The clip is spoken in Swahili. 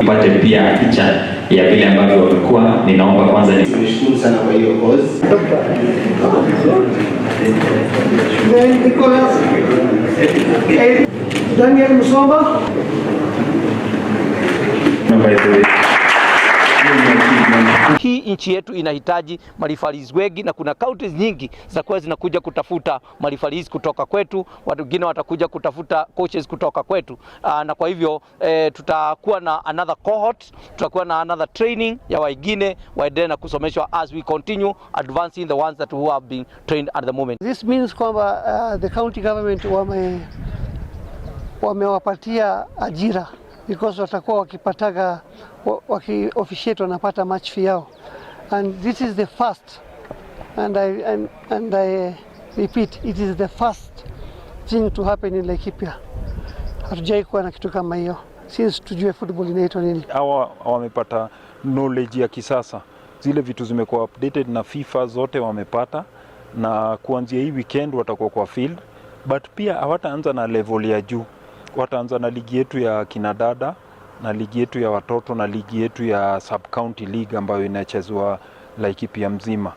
Pate pia picha ya vile ambavyo wamekuwa. Ninaomba kwanza ni Tumeshukuru sana kwa hiyo cause. Then Nicholas Daniel Musomba. By the way. Hii nchi yetu inahitaji mareferees wengi na kuna counties nyingi zitakuwa zinakuja kutafuta mareferees kutoka kwetu, watu wengine watakuja kutafuta coaches kutoka kwetu. Na kwa hivyo tutakuwa na another cohort, tutakuwa na another training ya wengine waendelee na kusomeshwa as we continue advancing the ones that who have been trained at the moment. This means kwamba the county government wamewapatia ajira because watakuwa wakipataga waki officiate wanapata match fee yao, and this is the first and I repeat, it is the first thing to happen in Laikipia. Hatujai kuwa na kitu kama hiyo since tujue football inaitwa nini. Hawa wamepata knowledge ya kisasa, zile vitu zimekuwa updated na FIFA zote wamepata, na kuanzia hii weekend watakuwa kwa field, but pia hawataanza na level ya juu, wataanza na ligi yetu ya kinadada na ligi yetu ya watoto na ligi yetu ya sub county league ambayo inachezwa Laikipia mzima.